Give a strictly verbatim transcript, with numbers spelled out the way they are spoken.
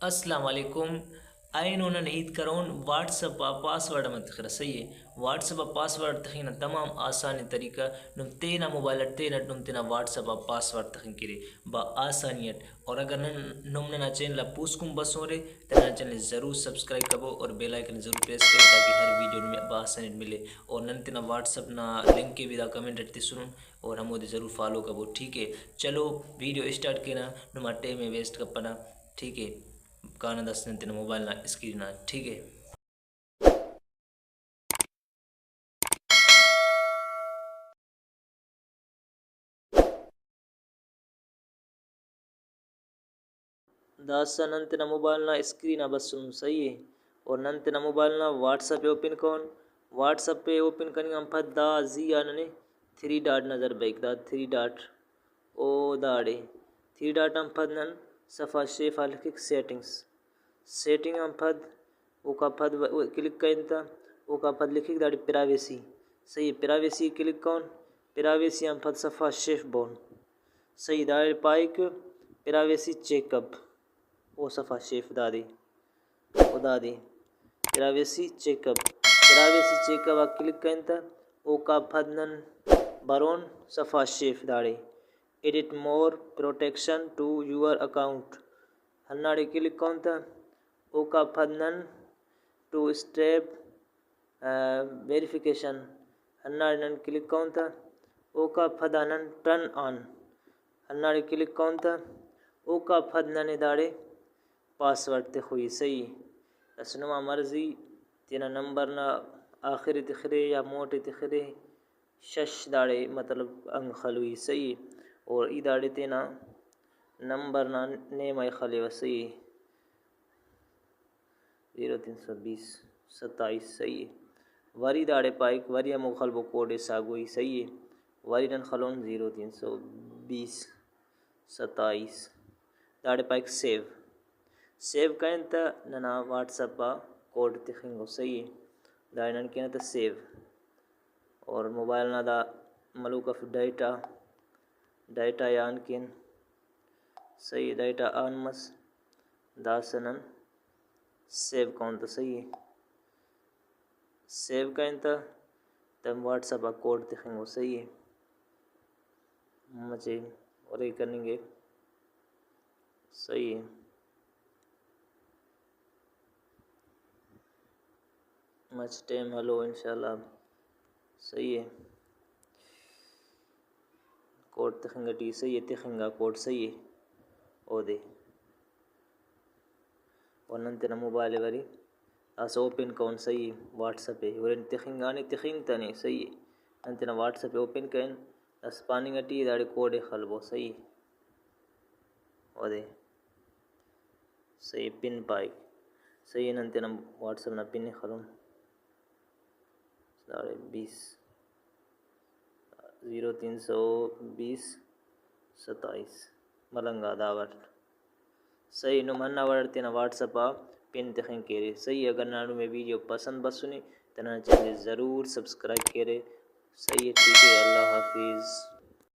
السلام علیکم۔ اینو نن ہیت کرون واٹس اپ آ پاسورڈ امر تخرہ، صحیح ءِ۔ واٹس اپ آ پاسورڈ تخنگ نا تمام آسان طریقہ، نم تینا موبائل اٹ تینٹ نم تینا واٹس اپ آ پاسورڈ تخنگ کیرے با آسانی اٹ۔ اور اگر نن، نم ننا چینل آ پوسکن بسورے تو ننا چینل ءِ ضرور سبسکرائب کبو اور بیل آئیکن ءِ ضرور پریس کرے، تاکہ ہر ویڈیو نمے با آسانی اٹ ملے۔ اور نن تینا واٹس اپ نا لنک ءِ بھی دا کمنٹ اٹ تسنن اور ہمودے ضرور فالو کبو، ٹھیک ءِ۔ چلو ویڈیو اسٹارٹ کینہ، نما ٹائم ءِ ویسٹ کپنہ، ٹھیک ءِ۔ کانہ داسہ نن تینا موبائل نا اسکرین آ، ٹھیک ءِ۔ داسہ نن تینا موبائل نا اسکرین آ بسنن، صحیح ءِ۔ اور نن تینا موبائل نا واٹس اپ ءِ اوپن کون۔ واٹس اپ ءِ اوپن کننگ آن پد دا زی آ ننے تھری ڈاٹ نظر بریک، دا تھری ڈاٹ۔ او داڑے تھری ڈاٹ آن پد نن صفا شیف آ لکھک سیٹنگز۔ سیٹنگ آن پد اوکا پد و-، کلک کرین تہ اوکا پد لکھک داڑے پرائیویسی۔ صحیح ءِ، پرائیویسی کلک کون، پرائیویسی آن پد صفا شیف بون۔ صحیح ءِ، داڑے پائک پرائیویسی چیک اپ۔ او صفا شیف دادے۔ و دادے privacy check up, privacy check up آ کلک کرین تہ اوکا پد نن برون صفا شیف داڑے، edit more protection to your account، ہنداڑے کلک کون تہ اوکا پد نن ٹو اسٹیپ ویریفیکیشن، ہنداڑے نن کلک کون تہ اوکا پدا نن ٹرن آن، ہنداڑے کلک کون تہ اوکا پد ننے داڑے پاسورڈ تخوئی، صحیح ءِ۔ داسہ نما مرضی تینا نمبر نا آخر ءِ تخرے یا موٹ ءِ تخرے، شش داڑے مطلب انگ خلوئی، صحیح ءِ۔ اور ای داڑے تینا نمبر نا نیم ءِ خلیوہ، صحیح ءِ۔ زیرو تین سو بیس ستائیس، صحیح ءِ۔ وری داڑے پائک، وری ہمو خلبو کوڈ ءِ ساگوئی، صحیح ءِ۔ وری نن خلون زیرو تین سو بیس ستائیس۔ داڑے پائک سیو۔ سیو کرین تہ ننا واٹس اپ آ کوڈ تخنگو، صحیح ءِ۔ داڑے نن کینہ تہ سیو۔ اور موبائل نا دا ملوک اف ڈیٹا، ڈیٹا ءِ آن کین، صحیح ءِ، ڈیٹا آن مس۔ داسہ نن سیو کون تہ، صحیح ءِ۔ سیو کرین تہ، تہ واٹس اپ آ کوڈ تخنگو، صحیح ءِ۔ مچے ارے کننگے، صحیح ءِ۔ مچ ٹائم ہلو انشاءاللہ، صحیح ءِ۔ کوڈ تخنگ ٹی صحیح ءِ، تخنگا کوڈ، صحیح ءِ۔ اودے و نن تینا موبائل ءِ وری داسہ اوپن کون، صحیح ءِ، واٹس اپ ءِ۔ ہُرن تخنگانے، تخنگتنے، صحیح ءِ۔ نن تینا واٹس اپ ءِ اوپن کرین، داسہ پاننگ ٹی داڑے کوڈ ءِ خلبو، صحیح ءِ۔ اودے صحیح ءِ، پن پائک، صحیح ءِ، نن تینا واٹس اپ نا پن ءِ خلون۔ داڑے بیس، زیرو تین سو بیس ستائیس ملنگا داوڑ۔ صحیح، نم ہندا وڑ اٹ تینا واٹس اپ آ پن تخنگ کیرے۔ صحیح، اگر ننا نمے ویڈیو پسند بسنے تو ننا چینل ءِ ضرور سبسکرائب کیرے۔ صحیح، ٹھیک ہے، اللہ حافظ۔